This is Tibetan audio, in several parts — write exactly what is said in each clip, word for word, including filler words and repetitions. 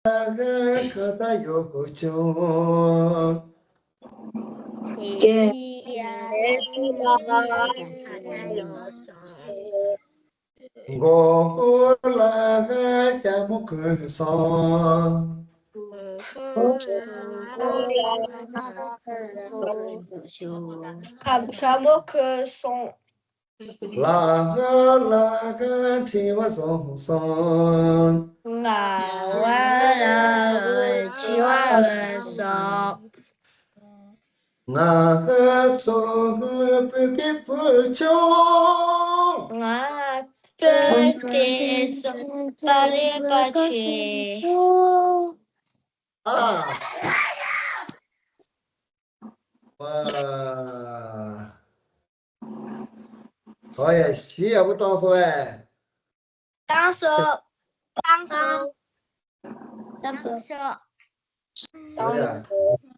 ལ་ཁ་ཏ་ཡོད་ཅུང་། ཀྱེ་ལ་ཁ་ཏ་ཡོད་ཅུང་། མགོ་ལ་ཞྭ་མོ་གོན་སོང་། ཞྭ་མོ་གོན་སོང་། ལ་ལ་ཕྲེང་བ་བཟུང་སོང་། ང་བ་ལ་ལ་ཕྲེང་བ་བཟུང་སོང་། ང་ཚོ་བོད་པའི་བུ་ཆུང་། ང་བོད་པའི་སོ་པ་ལེ་པ་ཆེ། ཨ། ཨོ་ཡ། གཞས་ཡག་པོ་བཏང་སོང་ཨེ། བཏང་སོང་། བཏང་སོང་། བཏང་སོང་། ཨོ་ཡ།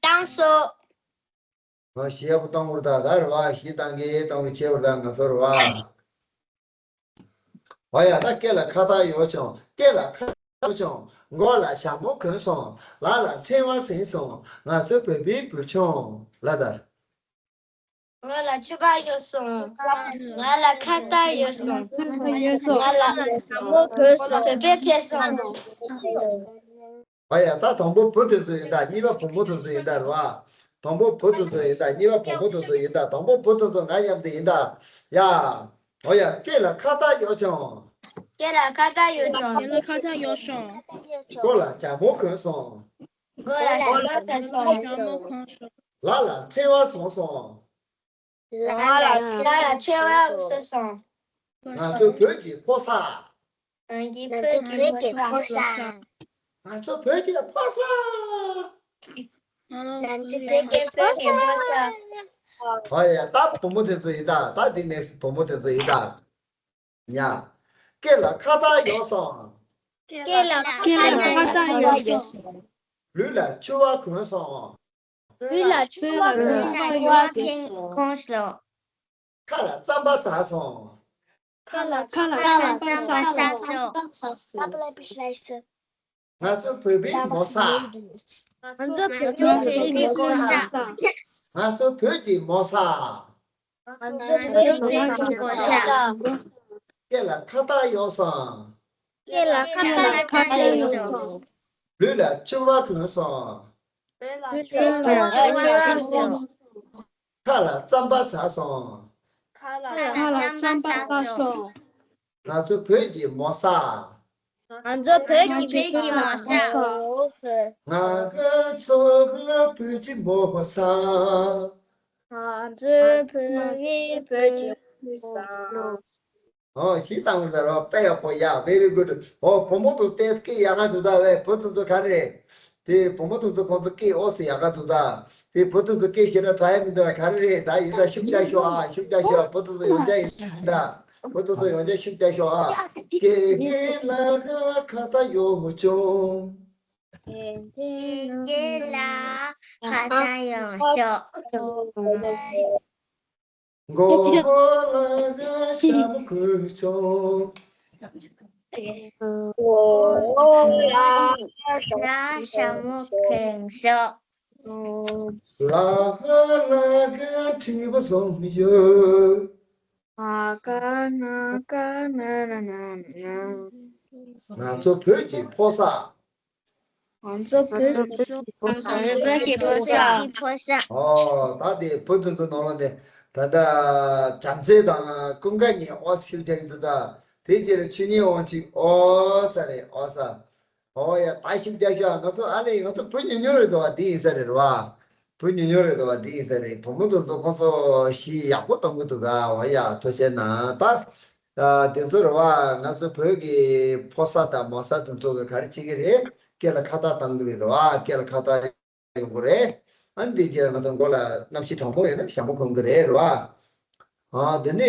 བཏང་སོང་། ང་གཞས་ཡག་པོ་བཏང་བར་ད་ད་རེད་བ། གཞས་བཏང་གི་བཏང་གི་བྱས་བར་ད་ང་ཚོ་རེད་བ། ཨོ་ཡ། ད་སྐེ་ལ་ཁ་ཏ་ཡོད་ཅུང་། སྐེ་ལ་ཁ་ཏ་ཡོད་ཅུང་། མགོ་ལ་ཞྭ་མོ་གོན་སོང་། ལ་ལ་ཕྲེང་བ་ཟིན་སོང་། ང་ཚོ་བོད་པའི་བུ་ཆུང་། ལ་ད། ང་ལ་ཕྱུ་པ་ཡོད་སོང་། ང་ལ་ཁ་ཏ་ཡོད་སོང་། ང་ལ་ཞྭ་མོ་གོན་སོང་། བོད་པའི་ཕེབས་སོང་། ཨ་ཡ། ད་དང་པོ་བུ་དེ་ཚོ་ཡིན་ད། གཉིས་པ་བུ་མོ་དེ་ཚོ་ཡིན་ད་རེད་བ། དང་པོ་བུ་དེ་ཚོ་ཡིན་ད། གཉིས་པ་བུ་མོ་དེ་ཚོ་ཡིན་ད། དང་པོ་བུ་དེ་ཚོ་ང་མཉམ་དུ་ཡིན་ད། ཡ། ཨོ་ཡ། སྐེ་ལ་ཁ་ཏ་ཡོད་ཅུང་། སྐེ་ལ་ཁ་ཏ་ཡོད་ཅུང་། སྐེ་ལ་ཁ་ཏ་ཡོད་ཅུང་། མགོ་ལ་ཞྭ་མོ་གོན་སོང་། མགོ་ལ་ཞྭ་མོ་གོན་སོང་། ཞྭ་མོ་གོན་སོང་། ལ་ལ་ཕྲེང་བ་བཟུང་སོང་། ང་ལ་ང་ལ་ཕྱུ་པ་ཡོད་སོང་། ང་ཚོ་བོད་ཀྱི་ཕོ་གསར། ང་ཚོ་བོད་ཀྱི་ཕོ་གསར། ང་ཚོ་བོད་ཀྱི་ཕོ་གསར། ང་ཚོ་བོད་ཀྱི་ཕོ་གསར། ཨོ་ཡ། ད་བུ་མོ་དེ་ཚོ་ཡིན་ད། ད་འདི་ནས་བུ་མོ་དེ་ཚོ་ཡིན་ད། ཉ། སྐེ་ལ་ཁ་ཏ་ཡོད་སོང་། སྐེ་ལ་ཁ་ཏ་ཡོད་སོང་། ལུས་ལ་ཕྱུ་པ་གོན་སོང་། ལུས་ལ་ཕྱུ་པ་གོན་སོང་། ཁ་ལ་རྩམ་པ་ཟ་སོང་། ཁ་ལ་རྩམ་པ་ཟ་སོང་། ང་ཚོ་བོད་པའི་མོ་གསར། ང་ཚོ་བོད་པའི་མོ་གསར། ང་ཚོ་བོད་ཀྱི་མོ་གསར། ང་ཚོ་བོད་ཀྱི་མོ་གསར། སྐེ་ལ་ཁ་ཏ་ཡོད་སོང་། སྐེ་ལ་ཁ་ཏ་ཡོད་སོང་། ལུས་ལ་ཕྱུ་པ་གོན་སོང་། ལུས་ལ་ཕྱུ་པ་གོན་སོང་། ཁ་ལ་རྩམ་པ་ཟ་སོང་། ཁ་ལ་རྩམ་པ་ཟ་སོང་། ང་ཚོ་བོད་ཀྱི་མོ་གསར། ང་ཚོ་བོད་ཀྱི་བོད་ཀྱི་མོ་གསར། ང་ཚོ་བོད་ཀྱི་མོ་གསར། ང་ཚོ་བོད་ཀྱི་བོད་ཀྱི་མོ་གསར། ཨོ། གཞས་བཏང་བ་ཟེར་བ་དཔེ་ཡག་པོ་ཡ། Very good། ཨོ། བུ་མོ་དང་བལྟས་སྐད་ཡག་ག་འདུག་ད། བས་བུ་དེ་ཚོ་ག་རེ་རེད། དེ་བུ་མོ་དེ་ཚོ་ཁོང་ཚོ་སྐད་ཨོ་སི་ཡག་ག་འདུག་ད། དེ་བུ་དེ་ཚོ་སྐད་ཤེས་ན་དྲག་ཡ་མི་འདུག་ད། ག་རེ་རེད་ད། ཡིན་ད་ཤུགས་རྒྱག་ཤོག་ཨ། ཤུགས་རྒྱག་ཤོག་ཨ། བུ་དེ་ཚོ་ཡོང་རྒྱ་ཡིན་ད། བུ་དེ་ཚོ་ཡོང་རྒྱ་ཤུགས་རྒྱག་ཤོག་ཨ། སྐེ་ལ་ཁ་ཏ་ཡོད་ཅུང་། སྐེ་ལ་ཁ་ཏ་ཡོད་ཅུང་། མགོ་ལ་ཞྭ་མོ་གོན་སོང་། ལ་ཞྭ་མོ་གོན་སོང་། ལ་ལ་ཕྲེང་བ་བཟུང་ཡོད། ང་ཚོ་བོད་ཀྱི་ཕོ་གསར། ང་ཚོ་བོད་ཀྱི་ཕོ་གསར། ང་ཚོ་བོད་ཀྱི་ཕོ་གསར། ཕོ་གསར། ཨོ། ད་དེ་བུ་དེ་ཚོ་ནང་ལོགས་ནས་ད་ལྟ་བྱམས་བརྩེ་དང་ཀུན་དགའ་གཉིས་ཨོ་སི་ཤུགས་རྒྱག་གི་འདུག་ད། དེ་རྗེས་ལ་ཆོས་ཉིད་དབང་ཕྱུག་ཨོ་ས་རེད། ཨོ་ས། ཨོ་ཡ། ད་ཤུགས་རྒྱག་ཤོག་ང་ཚོ་ཨ་ལེ། ང་ཚོ་བུ་ཉུང་ཉུང་རེད་འདུག་བ། འདི་ཡིན་ས་རེད་བ། བུ་ཉུང་ཉུང་རེད་འདུག་བ། འདི་ཡིན་ས་རེད། བུ་མོ་དེ་ཚོ་ཁོང་ཚོ་གཞས་ཡག་པོ་གཏོང་གི་འདུག་ད། ཨོ་ཡ། ཐུགས་རྗེ་གནང་ད། ཨ། དེ་ཚོ་རེད་བ། ང་ཚོ་བོད་ཀྱི་ཕོ་གསར་དང་མོ་གསར་དེ་ཚོ་གི་ག་རེ་བྱེད་ཀྱི་རེད། སྐེ་ལ་ཁ་ཏ་བཏང་གི་རེད་བ། སྐེ་ལ་ཁ་ཏ་ཡོང་གི་རེད། ཨ་ནི་དེ་རྗེས་ང་ཚོ་མགོ་ལ་གནམ་གཤིས་གྲང་མོ་ཡོད་ན་ཞྭ་མོ་གོན་གི་རེད་བ། ཨ། དེ་ནས་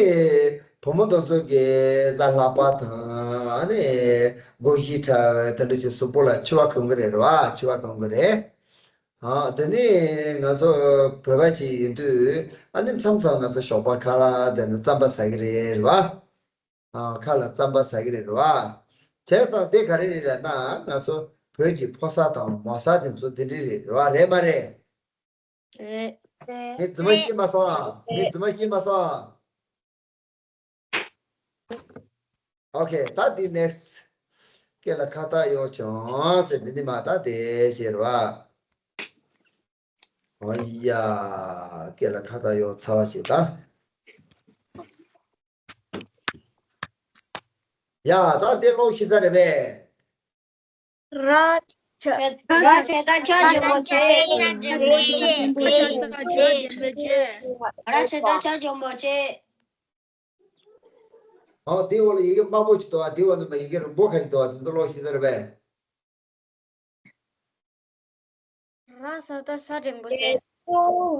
བུ་མོ་དེ་ཚོ་གི་ལ་ལྷག་པ་དང་། ཨ་ནི་མགོ་བཞི་ཁྲ་བའི་དེ་འདྲ་ཞིག་གཟུགས་པོ་ལ་ཕྱུ་པ་གོན་གི་རེད་བ། ཕྱུ་པ་གོན་གི་རེད། ཨ། དེ་ནས་ང་ཚོ་བོད་པ་ཅིག་ཡིན་དུས། ཨ་ནི་མཚམས་མཚམས་ང་ཚོ་ཞོགས་པ་ཁ་ལག་དེ་འདྲ་རྩམ་པ་ཟ་གི་རེད་བ། ཨ། ཁ་ལག་རྩམ་པ་ཟ་གི་རེད་བ། བྱས་ཙང་དེ་ག་རེ་རེད་ལབ་ན། ང་ཚོ་ བོད་ཀྱི་ཕོ་གསར་དང་མོ་གསར་དེ་ཚོ་དེ་འདྲ་རེད། རེད་བ། རེད་མ་རེད། རེད། ངས་རྫུན་མ་བཤད་མ་སོང་ཨ། ངས་རྫུན་མ་བཤད་མ་སོང་ཨ། ཨོ་ཁེ། ད་འདི་ནེགསི། སྐེ་ལ་ཁ་བཏགས་གཡོགས་བྱུང་ཟེར། འདི་ནི་མ་ད་དེ་ཞེས་རེད་བ། ཨོ་ཡ། སྐེ་ལ་ཁ་བཏགས་གཡོགས་ཚར་བ་ཞིག་ད། ཡ། ད་འདི་ཀློག་ཤེས་ཚར་རེད་པས། ར་ཆ། ར་ཞབས་ཀྱུ་ཆ་འཇོག་མ་བྱེད། ར་ཞབས་ཀྱུ་ཆ་འཇོག་མ་བྱེད། ཨོ། དེའི་འོག་ལ་ཡི་གེ་དམར་པོ་ཞིག་འདུག་ཨ། དེའི་འོག་ནས་མར་ཡི་གེ་རིང་པོ་ཁ་ཞིག་འདུག་ཨ། དེ་ཚོ་ཀློག་ཤེས་ཚར་རེད་པས། ར་ས་ད་ས་འགྲེང་བུ་ཟེར།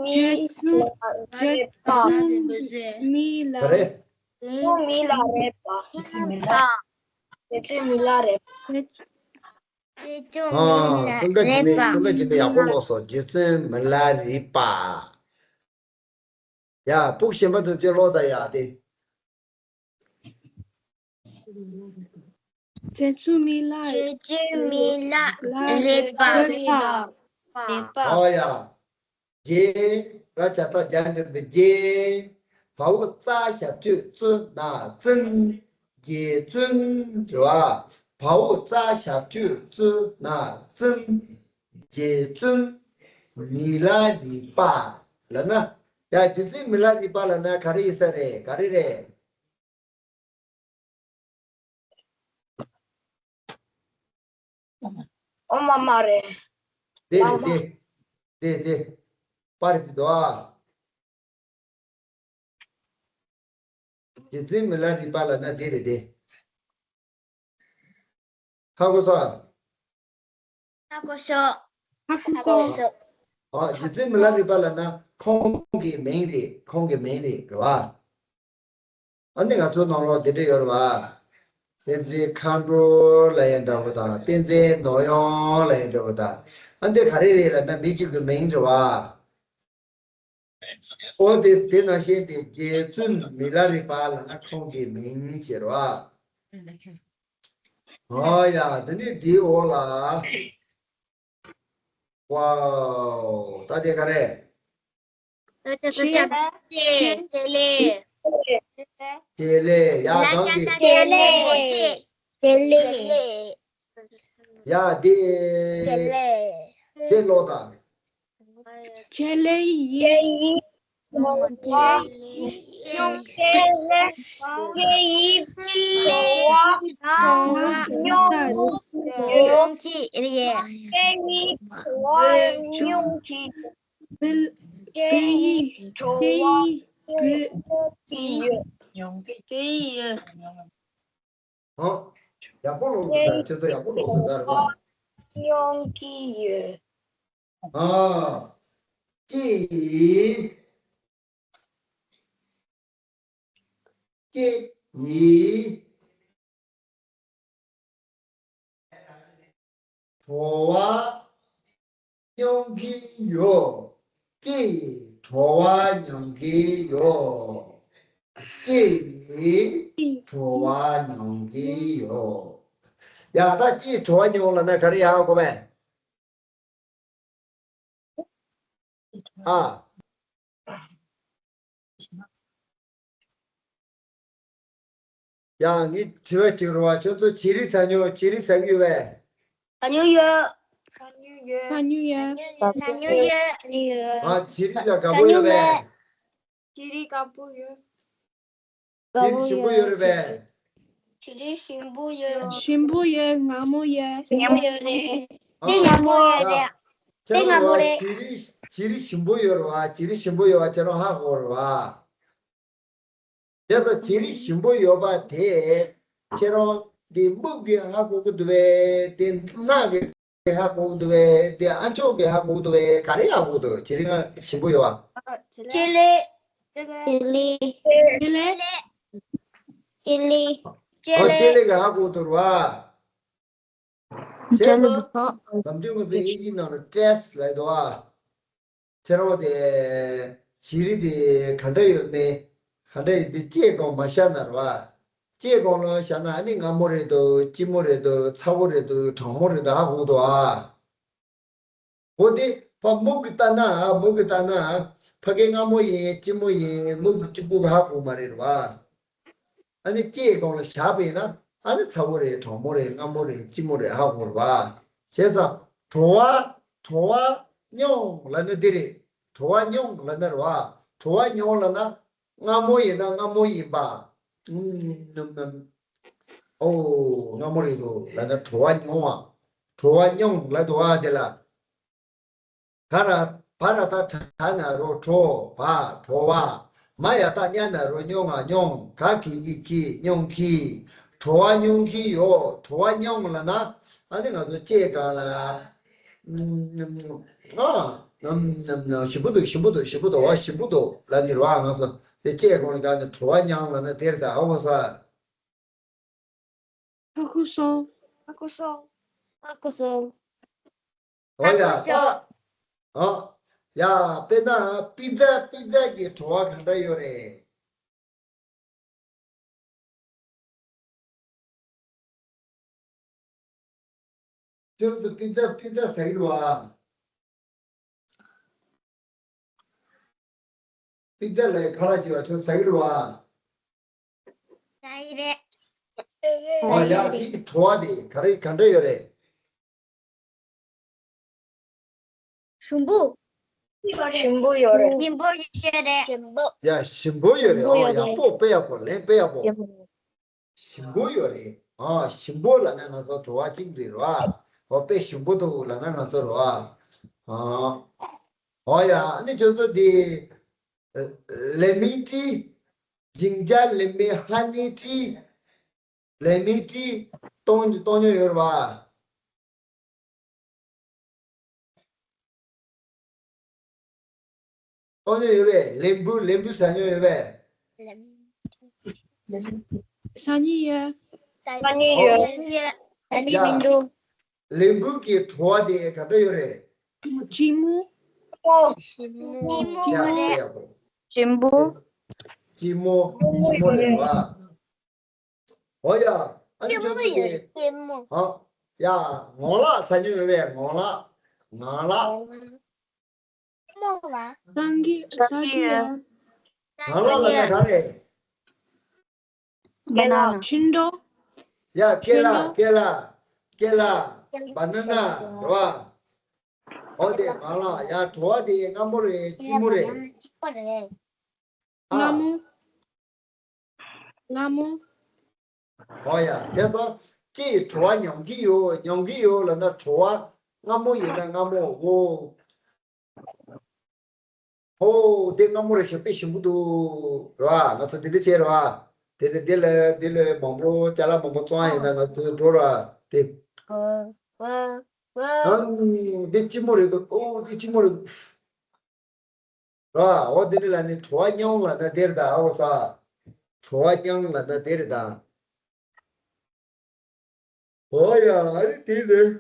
རྗེ་བཙུན་མི་ལ་རས་པ། རྗེ་བཙུན་མི་ལ་རས་པ། རྗེ་བཙུན་མི་ལ་རས་པ། རྗེ་བཙུན་མི་ལ་རས་པ། རྗེ་བཙུན་མི་ལ་རས་པ། ཀུན་དགའ་འཇིགས་མེད། ཀུན་དགའ་འཇིགས་མེད་ཡག་པོ་ཀློག་སོང་། རྗེ་བཙུན་མི་ལ་རས་པ། ཡ། ཕྲུ་གུ་གཞན་པ་དང་བཅས་ཀློག་དང་། ཡ། དེ། རྗེ་བཙུན་མི་ལ། རྗེ་བཙུན་མི་ལ་རས་པ། རས་པ། རས་པ། ཨོ་ཡ། རྗེ། ར་ཞབས་བཏགས་རྒྱ་འགྲེང་བུ་རྗེ། བའོ་ཙ་ཞབས་ཀྱུ་ཙུ་ན་བཙུན། རྗེ་བཙུན་རེད་བ། བའོ་ཙ་ཞབས་ཀྱུ་ཙུ་ན་བཙུན། རྗེ་བཙུན་མི་ལ་རས་པ་ལབ་ན། ཡ། རྗེ་བཙུན་མི་ལ་རས་པ་ལབ་ན་ག་རེ་ཡིན་ས་རེད། ག་རེ་རེད། ཨོ་མ་མ་རེད། དེ་རེད། དེ། དེ་དེ། པ་རེད་དེ་དོ་ཨ། རྗེ་བཙུན་མི་ལ་རས་པ་ལབ་ན་དེ་རེད་དེ། ཧ་གོ་སོང་། ཧ་གོ་སོང་། ཧ་གོ་སོང་། ཨ། རྗེ་བཙུན་མི་ལ་རས་པ་ལབ་ན་ཁོང་གི་མིང་རེད། ཁོང་གི་མིང་རེད། རེད་བ། ཨ་ནི་ང་ཚོའི་ནང་ལོགས་དེ་འདྲ་ཡོད་རེད་བ། བསྟན་འཛིན་མཁའ་འགྲོ་ལབ་ཡ་འདྲ་བོ་དང་། བསྟན་འཛིན་ནོར་གཡང་ལབ་ཡ་འདྲ་བོ་དང་། ཨ་འདི་ག་རེ་རེད་ལབ་ན་མི་གཅིག་གི་མིང་རེད་བ། ཨོ་དེ་དེ་ནང་བཞིན་དེ་རྗེ་བཙུན་མི་ལ་རས་པ་ལབ་ན་ཁོང་གི་མིང་ཅིག་རེད་བ། ཨོ་ཡ། དེ་ནི་དེའི་འོག་ལ། ཝའོ། ད་དེ་ག་རེ། བྱེད་ལས། བྱེད་ལས། བྱེད་ལས། ཡ། གང་གི། བྱེད་ལས། བྱེད་ལས། ཡ། དེ། བྱེད་ལས། ཁྱེད་ཀློག་དང་། བྱེད་ལས་ཡིན། བྱེད་ལས་ཡིན། ཡོང་ཁྱེད་ལས། ཁྱེད་ཡིན། བྱེད་ལས་ཡིན། ཡོང་ཁྱེད་རེད། ཁྱེད་ཡིན། ཡོང་ཁྱེད། བོད། བོད་ཡིག་བོད་ཡིག་བོད་ཡིག་ཡོད། ཨ། ཡག་པོ་ཀློག་འདུག་ད། ཁྱོད་ཚོ་ཡག་པོ་ཀློག་འདུག་ད། རེད་པ། ཡོང་གི་ཡོད། ཨ། ཅི། ཅི་ཡིས། བྲོ་བ་མྱོང་གི་ཡོད། ཅི་ཡིས་བྲོ་བ་མྱོང་གི་ཡོད། ཅི་ཡིས་བྲོ་བ་མྱོང་གི་ཡོད། ཡ། ད་ཅི་ཡིས་བྲོ་བ་མྱོང་ལབ་ན་ག་རེ་ཡག་གོ་བས། ཨ། ཡ། ངས་དྲི་བ་དྲི་རོགས། ཁྱོད་ཚོ་བྱི་རིལ་ཟ་མྱོང་། བྱི་རིལ་ཟ་གི་ཡོད་པས། ཟ་མྱོང་ཡོད། ཟ་མྱོང་ཡོད། ཟ་མྱོང་ཡོད། ཨ། བྱི་རིལ་ལ་དགའ་པོ་ཡོད་པས། བྱི་རིལ་དགའ་པོ་ཡོད། བྱི་རིལ་ཞིམ་པོ་ཡོད་རེད་པས། བྱི་རིལ་ཞིམ་པོ་ཡོད། ཞིམ་པོ་ཡོད། མངར་མོ་ཡོད། མངར་མོ་ཡོད་རེད། དེ་མངར་མོ་རེད། དེ་མངར་མོ་རེད། བྱི་རིལ། བྱི་རིལ་ཞིམ་པོ་ཡོད་རེད་པ། བྱི་རིལ་ཞིམ་པོ་ཡོད་པ་ཁྱེད་རང་ཧ་གོ་རེད་པ། དེ་ལྟར་བྱི་རིལ་ཞིམ་པོ་ཡོད་པ་དེ་ཁྱེད་རང་འདི་སྨུག་གིས་ཧ་གོ་གི་འདུག་པས། དེ་རྣག་གིས་ཧ་གོ་གི་འདུག་པས། དེ་ཨ་མཆོག་གིས་ཧ་གོ་གི་འདུག་པས། ག་རེ་ཧ་གོ་གི་འདུག་བྱི་རིལ་ཞིམ་པོ་ཡོད་པ། བྱི་ལི། བྱི་ལི། བྱི་ལི། བྱི་ལི། ཨོ། བྱི་ལི་གིས་ཧ་གོ་གི་འདུག་པ། བྱས་ཙང་། ནམ་རྒྱུན་ང་ཚོ་དབྱིན་ཇིའི་ནང་ལ་ཊེ་སི་ཊི་ལབ་འདུག་པ། ཁྱེད་རང་དེ་བྱི་རིལ་དེ་ག་འདྲ་ཡོད་མེད། ག་འདྲ་ཡོད་དེ་དཔྱད་དགོངས་མ་བཞག་ན་རེད་པ། ལྕེ་གང་ལ་བཞག་ན་ཨ་ནི་མངར་མོ་རེད་འདུག་སྐྱིད་མོ་རེད་འདུག་ཚ་བོ་རེད་འདུག་གྲང་མོ་རེད་འདུག་ཧ་གོ་འདུག་ཨ། འོ་དེ་ཕ་མུ་གི་ལྟ་ན་མུ་གི་ལྟ་ན་ཕ་གི་མངར་མོ་ཡིན་སྐྱིད་མོ་ཡིན་མུ་གི་སྐྱིད་པོ་གི་ཧ་གོ་མ་རེད་བ། ཨ་ནི་ལྕེ་གང་ལ་བཞག་པ་ཡིན་ན་ཨ་ནི་ཚ་བོ་རེད་གྲང་མོ་རེད་མངར་མོ་རེད་སྐྱིད་མོ་རེད་ཧ་གོ་རེད་བ། བྱས་ཙང་བྲོ་བ་བྲོ་བ་མྱོང་ལབ་ན་འདི་རེད། བྲོ་བ་མྱོང་ལབ་ན་རེད་བ། བྲོ་བ་མྱོང་ལབ་ན་མངར་མོ་ཡིན་ན་མངར་མོ་ཡིན་པ། ཨུམ་ནམ་ནམ། ཨོ་མངར་མོ་རེད་འདུག་ལབ་ན་བྲོ་བ་མྱོང་བ། བྲོ་བ་མྱོང་ལབ་འདུག་བ་དེ་ལ། ག་ར་བ་ར་ད་གྲ་ན་རོ་བྲོ་བ་བྲོ་བ། མ་ཡ་ད་ཉ་ན་རོ་མྱོང་ང་མྱོང་ག་གི་གི་གི་མྱོང་གི། བྲོ་བ་མྱོང་གི་ཡོད་བྲོ་བ་མྱོང་ལབ་ན་ཨ་ནི་ང་ཚོ་ལྕེ་གང་ལ། ཨ། ཞིམ་པོ་འདུག་ཞིམ་པོ་འདུག་ཞིམ་པོ་འདུག་བ་ཞིམ་པོ་འདུག་ལབ་ནི་རེད་བ། ང་ཚོ་དེ་ལྕེ་གང་ལ་གང་ནི་བྲོ་བ་མྱོང་ལབ་ན་དེར་ད་ཨ་ཧོ་ས། ཨ་ཁུ་སོང་། ཨ་ཁུ་སོང་། ཨ་ཁུ་སོང་། ཨོ་ཡ་ཨ་ཁུ་སོང་། ཨ། ཡ་དཔེར་ན་པི་ཛ་པི་ཛ་གི་བྲོ་བ་ག་འདྲ་ཡོད་རེད། ཁྱོད་ཚོ་པི་ཛ་པི་ཛ་ཟ་གི་རེད་བ། པི་ཛ་ལ་ཁ་ལག་ཅིག་ལ་ཁྱོད་ཟ་གི་རེད་བ། ཟ་ཡི་རེད། ཨོ་ཡ་དེ་གི་བྲོ་བ་དེ་ག་རེ་ག་འདྲ་ཡོད་རེད། ཞིམ་པོ། ཞིམ་པོ་ཡོད་རེད། ཞིམ་པོ་ཡོད་རེད། ཞིམ་པོ། ཡ་ཞིམ་པོ་ཡོད་རེད། ཨོ་ཡག་པོ་དཔེ་ཡག་པོ་ལན་དཔེ་ཡག་པོ། ཞིམ་པོ་ཡོད་རེད། ཨ་ཞིམ་པོ་ལབ་ན་ང་ཚོ་བྲོ་བ་གཅིག་རེད་ར། ཨོ་དཔེ་ཞིམ་པོ་འདུག་ལབ་ན་ང་ཚོ་ར། ཨ། ཨོ་ཡ་ཨ་ནི་ཁྱོད་ཚོ་འདི། ལེ་མིན་ཊི། ཇིང་ཇར་ལེ་མིན་ཧ་ནི་ཊི། ལེ་མིན་ཊི། གཏོང་གཏོང་མྱོང་ཡོད་རེད་བ། གཏོང་མྱོང་ཡོད་པས། ལིམ་བུ་ལིམ་བུ་ཟ་མྱོང་ཡོད་པས། ཟ་མྱོང་ཡོད། ཟ་མྱོང་ཡོད། ཟ་མྱོང་ཡོད། ཟ་མྱོང་མི་འདུག་ལིམ་བུ་གི་བྲོ་བ་དེ་ག་འདྲ་ཡོད་རེད། ལྕི་མོ། ལྕི་མོ་ཡ་རེད། ཡག་པོ། ལྕི་མོ། ལྕི་མོ་ལྕི་མོ་རེད་བ། ཨོ་ཡ། ཨ་ནི་ཁྱོད་ཚོ་གི། ཨ། ཡ། ངོ་ལག་ཟ་མྱོང་ཡོད་པས་ངོ་ལག་ངང་ལག་སང་གི་ཟ་གི་ཡོད། ངང་ལག་ལ་ཡ་ག་རེད། ཀེ་ལ། ཕྱི་འགྲོ། ཡ་ཀེ་ལ་ཀེ་ལ། ཀེ་ལ། བ་ན་ན་རེད་བ། ཨོ་དེ་ངང་ལག་ཡ་བྲོ་བ་དེ་སྔ་མོ་རེད་ལྕི་མོ་རེད། ཨ། སྔ་མོ། སྔ་མོ། ཨོ་ཡ་བྱས་ཙང་ཅིག་བྲོ་བ་མྱོང་གི་ཡོད་མྱོང་གི་ཡོད་ལབ་ན་བྲོ་བ་སྔ་མོ་ཡིན་ན་སྔ་མོ་འོ། ཧོ་དེ་སྔ་མོ་རེད་ཤག་དཔེ་ཞིམ་པོ་འདུག་ར་བ། ང་ཚོ་དེ་འདྲ་བྱས་ར་བ། དེ་ནས་དེ་ལ་དེ་ལ་མང་པོ་ཅ་ལག་མང་པོ་བཙོང་ཡིན་ན་ང་ཚོ་འགྲོ་ར་དེ། ཨང་། དེ་ལྕི་མོ་རེད་འདུག་ཨོ་དེ་ལྕི་མོ་རེད་འདུག་ར། འོ་དེ་འདྲ་ལ་ནི་བྲོ་བ་མྱོང་ལབ་ན་དེ་རེད་ད་ཨོ་ས། བྲོ་བ་མྱོང་ལབ་ན་དེ་རེད་ད། ཨོ་ཡ་ཨ་རི་དེ་རེད།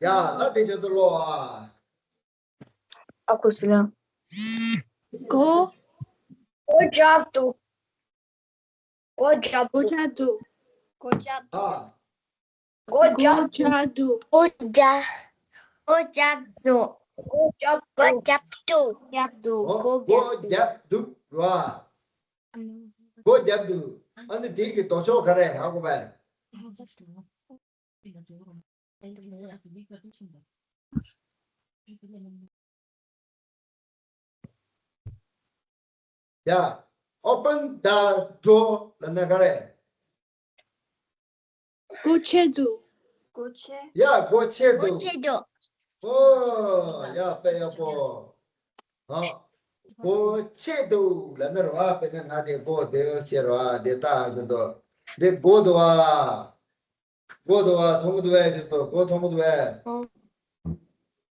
ཡ་ད་དེ་ཁྱོད་ཚོ་ཀློག་ཨ། ཨ་ཁུ་སི་ལ། གོ། གོ་རྒྱབ་འདུག་གོ་རྒྱབ་འདུག་གོ་རྒྱབ་འདུག་ཨ། གོ་རྒྱབ་འདུག་གོ་རྒྱབ་འདུག་གོ་རྒྱབ་འདུག་གོ་རྒྱབ་འདུག་གོ་རྒྱབ་འདུག་གོ་རྒྱབ་འདུག་རྒྱབ་འདུག་ཨོ་གོ་གོ་རྒྱབ་འདུག་རྒྱབ་འདུག་ར། གོ་རྒྱབ་འདུག་ཨ་ནི་དེ་གི་ལྡོག་ཕྱོགས་ག་རེ་ཧ་གོ་བས། ཡ། open the door ལབ་ན་ག་རེ། སྒོ་ཕྱེ་འདུག་སྒོ་ཕྱེ། ཡ་སྒོ་ཕྱེ་འདུག་སྒོ་ཕྱེ་འདུག་ཨོ་ཡ་དཔེ་ཡག་པོ། ཨ། སྒོ་ཕྱེ་འདུག་ལབ་ན་རེད་བ། དཔེར་ན་ང་དེ་སྒོ་དེ་ཕྱེ་རེད་བ། དེ་ལྟ་ཟེར་དུས་དེ་སྒོ་འདུག་བ། སྒོ་འདུག་བ། མཐོང་གི་འདུག་བས། དེ་ཚོ་སྒོ་མཐོང་གི་འདུག་བས།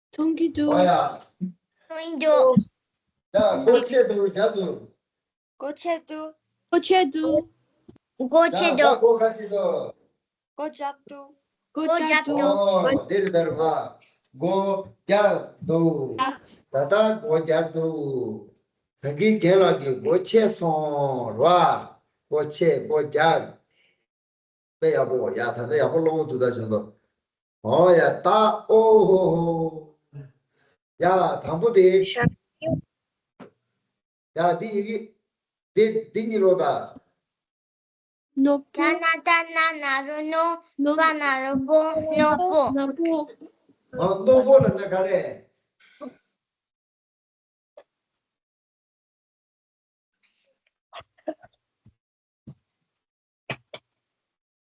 མཐོང་གི་འདུག་ཨ་ཡ། མཐོང་གི་འདུག་ཡ་སྒོ་ཕྱེ་འདུག་རྒྱབ་འདུག་སྒོ་ཕྱེ་འདུག་སྒོ་ཕྱེ་འདུག་སྒོ་ཡ་ཕྱེ་ད་འདུག་སྒོ་ག་ཕྱེ་འདུག་སྒོ་རྒྱབ་འདུག་སྒོ་རྒྱབ་འདུག་ཨོ་དེ་རེད་ད་རེད་བ། སྒོ་བརྒྱབ་འདུག་ད་ལྟ་སྒོ་བརྒྱབ་འདུག་ད་གིན་རྒན་ལགས་ཀྱིས་སྒོ་ཕྱེ་སོང་ར། སྒོ་ཕྱེ་སྒོ་བརྒྱབ། དཔེ་ཡག་པོ། ཡ་ད་ལྟ་ཡག་པོ་ཀློག་འདུག་ད་བྱུང་སོང་། ཨོ་ཡ་ད་ཨོ་ཧོ་ཧོ། ཡ་དང་པོ་དེ། ཤ་ཡ་འདི་ཡི་གེ། འདི་འདི་གཉིས་ཀློག་ད། ནོར་བུ། ན་ན་ད་ན་ན་རོ་ནོ། ནོར་བུ། བ་ན་རོ་བོ། ནོར་བུ། ནོར་བུ། ཨ་ནོར་བུ་ལབ་ན་ག་རེ།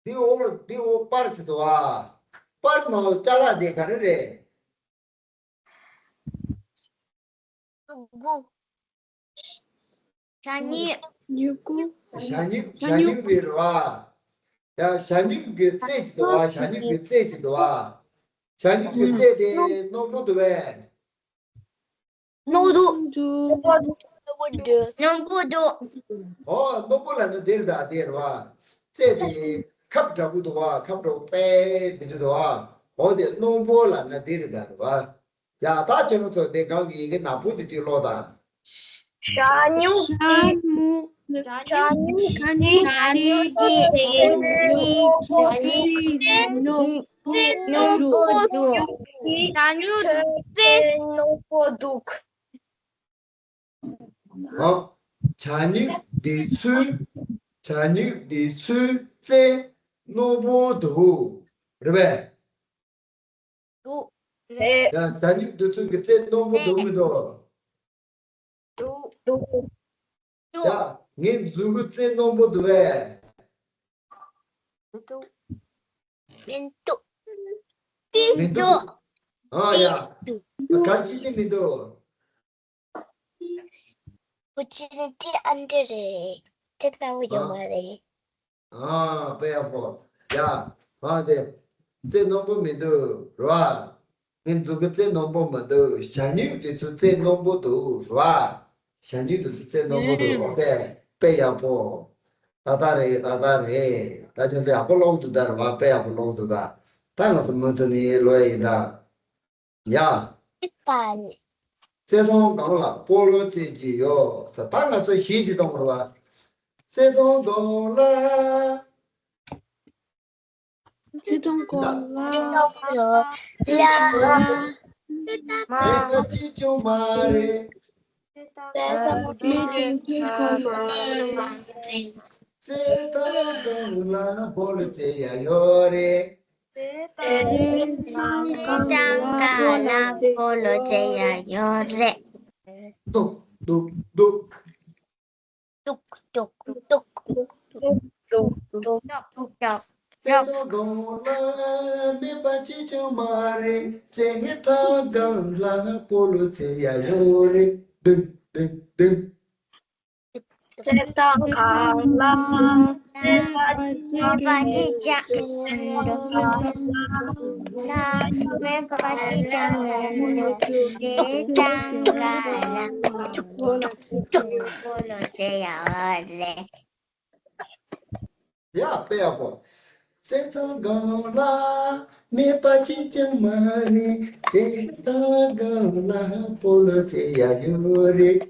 འདི་འོག་འདི་འོག་པར་ཅིག་འདུག་ཨ། པར་ནང་ལ་ཅ་ལག་དེ་ག་རེ་རེད། སྨྱུ་གུ། ཞ་སྨྱུག་སྨྱུ་གུ། ཞ་སྨྱུག་ཞ་སྨྱུག་རེད་ར། ཡ་ཞ་སྨྱུག་གི་རྩེ་ཅིག་འདུག་ཨ། ཞ་སྨྱུག་གི་རྩེ་ཅིག་འདུག་ཨ། ཞ་སྨྱུག་གི་རྩེ་དེ་སྣུམ་པོ་འདུག་པས། ནོར་བུ། ནོར་བུ། ནོར་བུ་འདུག་ཨོ་ནོར་བུ་ལབ་ན་འདིར་ད་འདིར་བ། རྩེ་དེ་ཁབ་འདྲ་པོ་འདུག་བ། ཁབ་འདྲ་པོ་དཔེ་འདི་འདྲ་འདུག་བ། ཨོ་དེ་སྣུམ་པོ་ལབ་ན་འདིར་ད་རེད་བ། ཡ་ད་ཁྱོད་རང་ཚོ་དེ་སྒང་གི་ཡི་གེ་ནག་པོ་དེ་དུས་ཀློག་དང་། ཤ་སྨྱུག་ཤ་སྨྱུག་ཤ་སྨྱུག་ཤ་སྨྱུག་ཤ་སྨྱུག་ཤ་སྨྱུག་ནོར་བུ་འདུག་ནོར་བུ་འདུག་ཤ་སྨྱུག་འདུག་རྩེ་ནོར་བུ་འདུག་ཨ། ཞ་སྨྱུག་འདི་ཚོའི། ཞ་སྨྱུག་འདི་ཚོའི་རྩེ་སྣུམ་པོ་འདུག་རེད་པས། འདུག་རེད། ཡ་ཞ་སྨྱུག་འདི་ཚོའི་གི་རྩེ་སྣུམ་པོ་འདུག་མི་འདུག་འདུག་འདུག་ཡ་ངའི་མཛུ་གུ་རྩེ་སྣུམ་པོ་འདུག་པས། མི་འདུག་མི་འདུག་མི་འདུག་ཨ་ཡ། ག་ཅི་ཅི་མི་འདུག་བུ་ཅི་ནི་ཏི་ཨན་ཏི་རེད། ཏི་ལྟ་བུ་ཡོད་མ་རེད། ཨ་དཔེ་ཡག་པོ། ཡ། ཨ་དེ། རྩེ་སྣུམ་པོ་མི་འདུག་ར། ངའི་མཛུ་གུ་རྩེ་སྣུམ་པོ་མི་འདུག་ཞ་སྨྱུག་དེ་ཚོ་རྩེ་སྣུམ་པོ་འདུག་ར། ཞ་སྨྱུག་དེ་ཚོ་རྩེ་སྣུམ་པོ་འདུག་ཨོ་ཁེ། དཔེ་ཡག་པོ། ད་ལྟ་རེད་ད་ལྟ་རེད། ད་ཁྱོད་ཚོ་ཡག་པོ་ཀློག་འདུག་ད་རེད་བ། དཔེ་ཡག་པོ་ཀློག་འདུག་ད། ད་ང་ཚོ་མུ་མཐུད་ནས་ཀློག་ཡ་ཡིན་ད། ཡ། པ། བརྩེ་དུང་སྒང་ལ་སྤོ་ལོ་རྩེ་གི་ཡོད་ཟེར། ད་ང་ཚོ་གཞས་ཤིག་གཏོང་དགོས་རེད་བ། བརྩེ་དུང་སྒང་ལ། བརྩེ་དུང་སྒང་ལ། ལ། མེད་པ་ཅི་བྱུང་མ་རེད། བརྩེ་དུང་སྒང་ལ་སྤོ་ལོ་རྩེ་ཡ་ཡོད་རེད། དེ་དང་གང་ལ་སྤོ་ལོ་རྩེ་ཡ་ཡོད་རེད། ཏུག་ཏུག་ཏུག་ཏུག་ཏུག་ཏུག་ཏུག་ཏུག་ཏུག་ཏུག་ཏུག་དེ་དང་གང་ལ་མེད་པ་ཅི་བྱུང་མ་རེད། རྩེད་ཐང་སྒང་ལ་སྤོ་ལོ་རྩེ་ཡ་ཡོད་རེད། ཏུག་ཏུག་ཏུག་རྩེད་ཐང་སྒང་ལ་མེད་པ་ཅི་བྱ། ལ་མེད་པ་ཅི་བྱ་མེད་ནོ། རྩེད་ཐང་སྒང་ལ་སྤོ་ལོ་རྩེ་ཡ་ཡོད་རེད། ཡ་དཔེ་ཡག་པོ། རྩེད་ཐང་སྒང་ལ་མེད་པ་ཅི་བྱ་མ་རེད། རྩེད་ཐང་སྒང་ལ་སྤོ་ལོ་རྩེ་ཡ་ཡོད་རེད།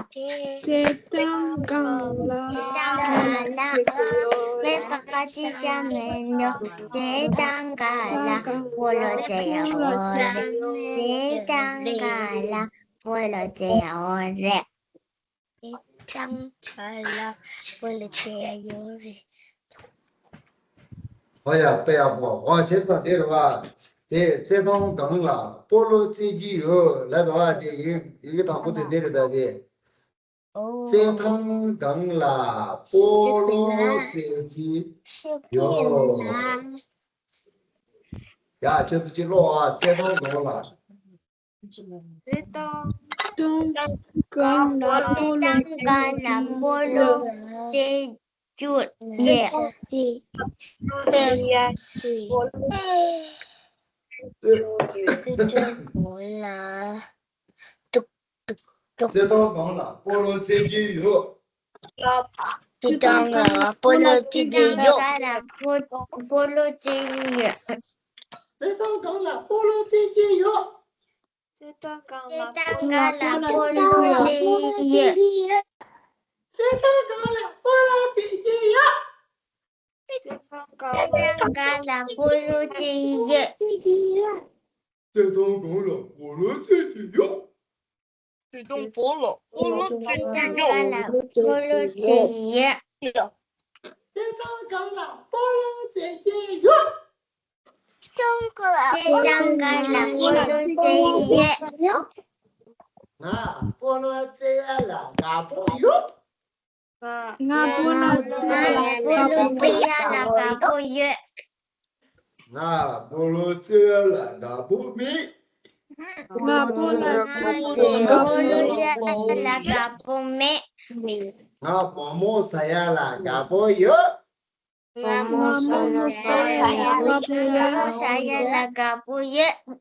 རྩེད་ཐང་སྒང་ལ་མེད་པ་ཅི་བྱ་མེད་ནོ། རྩེད་ཐང་སྒང་ལ་སྤོ་ལོ་རྩེ་ཡ་ཡོད་རེད། རྩེད་ཐང་སྒང་ལ་སྤོ་ལོ་རྩེ་ཡ་ཡོད་རེད། རྩེད་ཐང་སྒང་ལ་སྤོ་ལོ་རྩེ་ཡ་ཡོད་རེད། ཨོ་ཡ་དཔེ་ཡག་པོ། ཨོ་བྱས་ཙང་དེ་རེད་བ། དེ་རྩེད་ཐང་སྒང་ལ་སྤོ་ལོ་རྩེ་གི་ཡོད་ལབ་འདུག་བ། དེ་ཡི་ཡི་གེ་དང་པོ་དེ་དེ་རེད་ད་དེ། རྩེད་ཐང་སྒང་ལ་སྤོ་ལོ་རྩེ་གི་ཡོད། ཡ་ཁྱོད་ཚོ་ཅིག་ཀློག་ཨ། རྩེད་ཐང་སྒང་ལ། རྩེད་ཐང་སྒང་ལ་སྤོ་ལོ་རྩེ་རྩེད་རྒྱུ་ཡོད། རྩེད་ཐང་སྒང་ལ་སྤོ་ལོ་རྩེ་རྩེད་རྒྱུ་ཡོད། རྩེད་ཐང་སྒང་ལ་སྤོ་ལོ་རྩེ་རྒྱུ་ཡོད། རྩེད་ཐང་སྒང་ལ་སྤོ་ལོ་རྩེ་གི་ཡོད། རྩེད་ཐང་སྒང་ལ་སྤོ་ལོ་རྩེ་གི་ཡོད། རྩེད་ཐང་སྒང་ལ་སྤོ་ལོ་རྩེ་གི་ཡོད། བརྩེ་དུང་སྒང་ལ་སྤོ་ལོ་རྩེད་ཀྱི་ཡོད། བརྩེ་དུང་སྒང་ལ་སྤོ་ལོ་རྩེད་ཀྱི་ཡོད། བརྩེ་དུང་སྒང་ལ་སྤོ་ལོ་རྩེད་ཀྱི་ཡོད། བརྩེ་དུང་སྒང་ལ་སྤོ་ལོ་རྩེད་ཀྱི་ཡོད། བརྩེ་དུང་སྒང་ལ་སྤོ་ལོ་རྩེད་ཀྱི་ཡོད། བརྩེ་དུང་སྒང་ལ་སྤོ་ལོ་རྩེད་ཀྱི་ཡོད། བརྩེ་དུང་སྒང་ལ་སྤོ་ལོ་རྩེད་ཀྱི་ཡོད། བརྩེ་དུང་སྒང་ལ་སྤོ་ལོ་རྩེད་ཀྱི་ཡོད། བརྩེ་དུང་སྒང་ལ་སྤོ་ལོ་རྩེད་ཀྱི་ཡོད། ང་སྤོ་ལོ་རྩེད་ཡ་ལ་དགའ་པོ་ཡོད། ང་སྤོ་ལོ་རྩེད་ཡ་ལ་དགའ་པོ་ཡོད། ང་སྤོ་ལོ་རྩེད་ཡ་ལ་དགའ་པོ་མེད། ང་སྤོ་ལོ་རྩེད་ཡ་ལ་དགའ་པོ་མེད། ང་མོག་མོག་ཟ་ཡ་ལ་དགའ་པོ་ཡོད། ང་མོག་མོག་ཟ་ཡ་ལ་དགའ་པོ་ཡོད། ང་མོག་མོག་ཟ་ཡ་ལ་དགའ་པོ་ཡོད།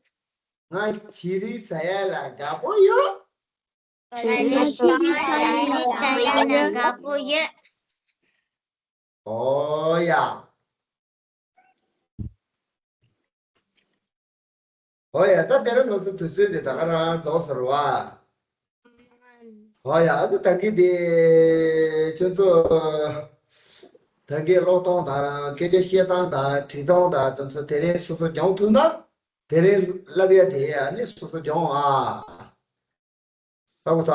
ང་བྱི་རིལ་ཟ་ཡ་ལ་དགའ་པོ་ཡོད། ང་བྱི་རིལ་ཟ་ཡ་ལ་དགའ་པོ་ཡོད། ཨོ་ཡ། ཨོ་ཡ། ད་དེ་རིང་ང་ཚོ་དུས་ཚོད་འདི་ད་ག་རང་རྫོགས་ཟེར་བ། ཨོ་ཡ། ཨ་ནི་ད་གིན་དེ་ཁྱོད་ཚོ་ད་གིན་ཀློག་སྟངས་དང་སྐད་ཆ་བཤད་སྟངས་དང་བྲིས་སྟངས་དང་དེ་ཚོ་དེ་རིང་སོ་སོ་སྦྱོང་ཐུབ་ན། དེ་རིང་བསླབ་ཡ་དེ་ཨ་ནི་སོ་སོ་སྦྱོང་ཨ། ལྟ་བུ་ས།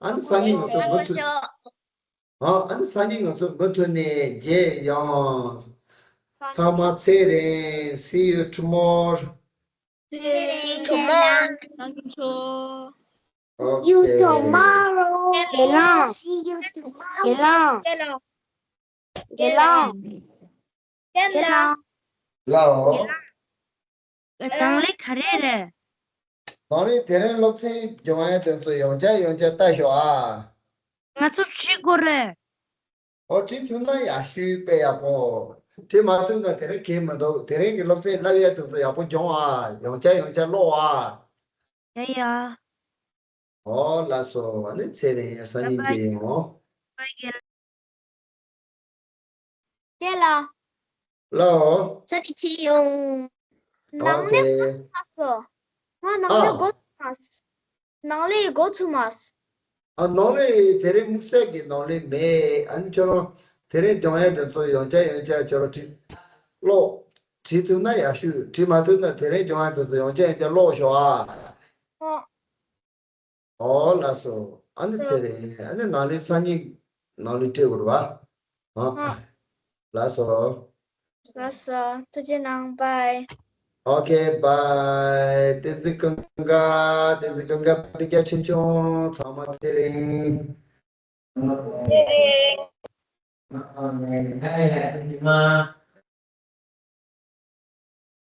ཨ་ནི་སང་ཉིན་ང་ཚོ་མུ་མཐུད། ཨ་ཨ་ནི་སང་ཉིན་ང་ཚོ་མུ་མཐུད་ནས་མཇལ་ཡོང་། ཚང་མ་ཚེ་རིང་། See you tomorrow. See you tomorrow. Okay. See you tomorrow. དགེ་ལགས། See you tomorrow. དགེ་ལགས། དགེ་ལགས། དགེ་ལགས། དགེ་ལགས། ལའོ། ནང་ལས་ག་རེ་རེད། ནང་ལས་དེ་རིང་སློབ་ཚན་སྦྱོང་ཡ་དེ་ཚོ་ཡང་བསྐྱར་ཡང་བསྐྱར་ལྟ་ཤོག་ཨ། ང་ཚོ་བྲིས་དགོས་རེད། ཨོ་བྲིས་ཐུབ་ན་ཡག་ཤོས་དཔེ་ཡག་པོ། བྲིས་མ་ཐུབ་ན་དེ་རིང་གལ་མི་འདུག་དེ་རིང་གི་སློབ་ཚན་བསླབ་ཡ་དེ་ཚོ་ཡག་པོ་སྦྱོང་ཨ། ཡང་བསྐྱར་ཡང་བསྐྱར་ཀློག་ཨ། ཡ་ཡ། ཨོ་ལགས་སོ། ཨ་ནི་ཚེ་རིང་། སང་ཉིན་མཇལ་ཡོང་། བའི་རྒན། དེ་ལ། ལའོ། ས་ནི་ཁྱི་ཡོང་། ནང་ལས་ཨོ་ཁེ། གོ་ཚུགས་མ་སོང་། ང་ནང་ལས་ཨ། གོ་ཚུགས་མ་སོང་། ནང་ལས་གོ་ཚུགས་མ་སོང་། ཨ་ནང་ལས་དེ་རིང་དམིགས་བསལ་གྱི་ནང་ལས་མེད། ཨ་ནི་ཁྱོད་རང་དེ་རིང་སྦྱོང་ཡ་དེ་ཚོ་ཡང་བསྐྱར་ཡང་བསྐྱར་ཁྱོད་རང་བྲིས་ཀློག་བྲིས་ཐུབ་ན་ཡག་ཤོས། བྲིས་མ་ཐུབ་ན་དེ་རིང་སྦྱོང་ཡ་དེ་ཚོ་ཡང་བསྐྱར་ཡང་བསྐྱར་ཀློག་ཤོག་ཨ། ཨོ། ཨོ་ལགས་སོ། ཨ་ནི་ཚེ་རིང་། ཨ་ནི་ནང་ལས་སང་ཉིན་ནང་ལས་སྤྲད་དགོས་རེད་བ། ཨ། ཨ། ལགས་སོ། ལགས་སོ། ཐུགས་རྗེ་གནང་། བའི། ཨོ་ཁེ་བའི། བསྟན་འཛིན་ཀུན་དགའ། བསྟན་འཛིན་ཀུན་དགའ་བདེ་རྒྱ་ཆེ་ཆུང་། ཚང་མ་ཚེ་རིང་། ཚེ་རིང་།